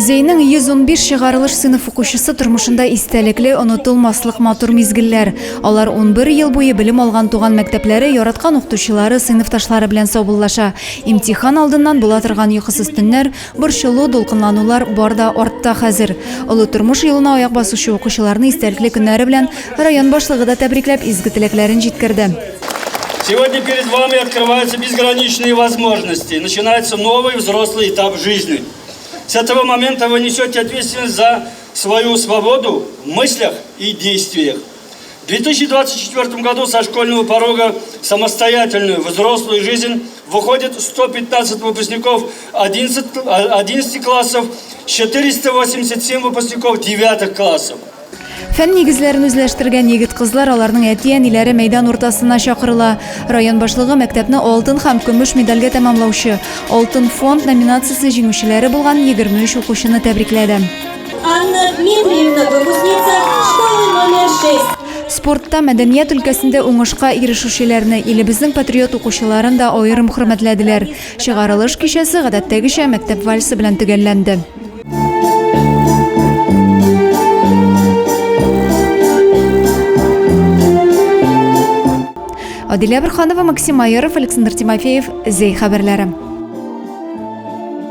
Зәйнең 115 чыгарылыш сыйныф укучысы тормышында истәлекле, онытылмаслык матур мизгелләр. Алар 11 ел буе белем алган туган мәктәпләре, яраткан укытучылары, сыйныфташлары белән саубуллаша. Имтихан алдыннан була торган йокысыз төннәр, борчылу, дулкынланулар бар да артта хәзер. Олы тормыш юлына аяк басучы укучыларны истәлекле көннәре белән район башлыгы да тәбрикләп, изге теләкләрен җиткерде. Сегодня перед вами открываются безграничные возможности. Начинается новый взрослый этап жизни. С этого момента вы несете ответственность за свою свободу в мыслях и действиях. В 2024 году со школьного порога в самостоятельную взрослую жизнь выходит 115 выпускников 11, 11 классов, 487 выпускников 9 классов. Фән нигезләрен үзләштергән егет-кызлар, аларның әти-әниләре мәйдан уртасына чакырыла. Район башлыгы мәктәпне алтын һәм көмеш медальгә тәмамлаучы, Алтын фонд номинациясе җиңүчеләре булган 23 укучыны тәбрикләде. Анна Дмитриевна, выпускница школы номер 6. Спортта, мәдәният өлкәсендә уңышка ирешүчеләрне, илебезнең патриот укучыларын да аерым хөрмәтләделәр. Чыгарылыш кичәсе, гадәттәгечә, мәктәп вальсы белән төгәлләнде. Адилә Борханова, Максим Майоров, Александр Тимофеев, Зәй хәбәрләре.